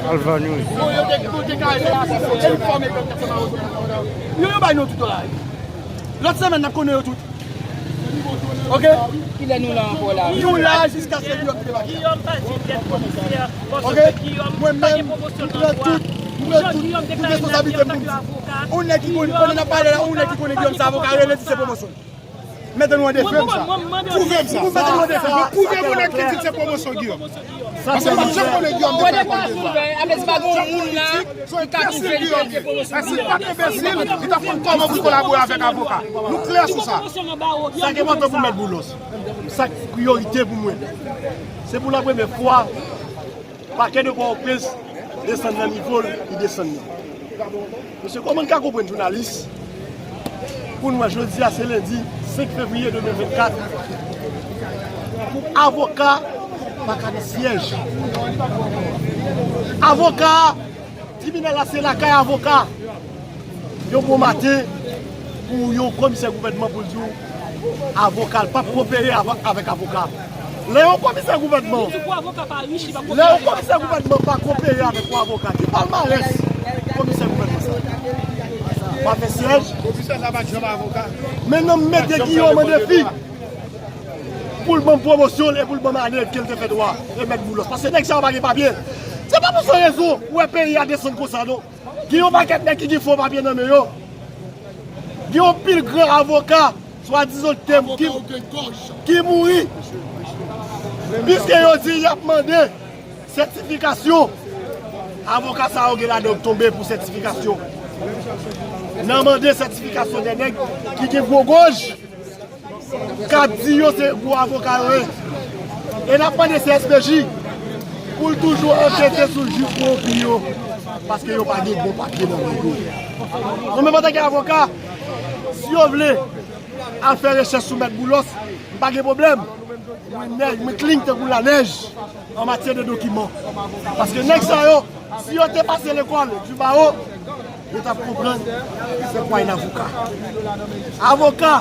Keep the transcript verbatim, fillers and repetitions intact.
Alpha News. Yo, yo bay nou tout la. Lòt semèn, n ap konnen yo tout. Ok? Kilè nou la ankò la? Nou la jiskaske Guillaume te debake. Guillaume pa di l dèt komisè. Ok? Mwen menm, m pran tout, m pran tout, tout responsablite m pou m di. Ou nèg ki konnen, pandan n ap pale la, ou nèg ki konnen Guillaume se avoka, rele di se pwomosyon. Mete nou an defi. Pwouve m sa. Mete nou an defi. Pwouve m yon nèg ki di se pwomosyon Guillaume. Paske m pa janm konnen Guillaume te fè kòm deza. Apre se pa gen yon moun la ki ka pwouve li se pwomosyon Guillaume. Èske pa t enbesil ki t ap konn kòman pou kolabore avèk avoka? Nou klè sou sa. Sa ki enpòtan pou Mèt Boulos, sa ki priyorite pou mwen, se pou lapremyè fwa Pakè de Pòtoprens desann nan nivo l, li desann nan. Mesye, kòman n ka konprann jounalis pou n wè jodi a se lendi senk fevriye de mil vennkat, pou avoka pa ka nan syèj? Avoka, tribinal la se lakay avoka. Yon bon maten pou yon komisè gouvènman pou l di w avoka l p ap kopere avè- avèk avoka. Lè yon komisè gouvènman, lè yon komisè gouvènman pa kopere avèk yon avoka, ki palmarès komisè gouvènman sa? Pa fè syèj. Komisè sa pa t janm avoka. Men non, m mete Guillaume an defi pou l ban m pwomosyon l e pou l ban m ane ke l te fè dwa e Mèt Boulos. Paske nèg sa yo pa gen papye. Se pa pou san rezon ou wè peyi a desann konsa non. Gen yon pakèt nèg ki gen fo papye nan men yo. Gen yon pil gran avoka, swadizan tèm ki, ki mouri. Piske yo di y ap mande sètifikasyon. Avoka sa yo gen ladan k tonbe pou sètifikasyon. Nan mande sètifikasyon de nèg ki gen gwo gòj. K ap di yo se gwo avoka yo ye. E n ap mande C S P J pou l toujou ankete sou jij kowonpi yo, paske yo pa gen bon papye nan men yo. Mwen menm antanke avoka, si yo vle al fè rechèch sou Mèt Boulos, m pa gen pwoblèm. Mwen nèg, mwen clean tankou lanèj an matyè de dokiman. Paske nèg sa yo, si yo te pase lekòl du barreau, yo t ap konprann se kwa yon avoka. Avoka,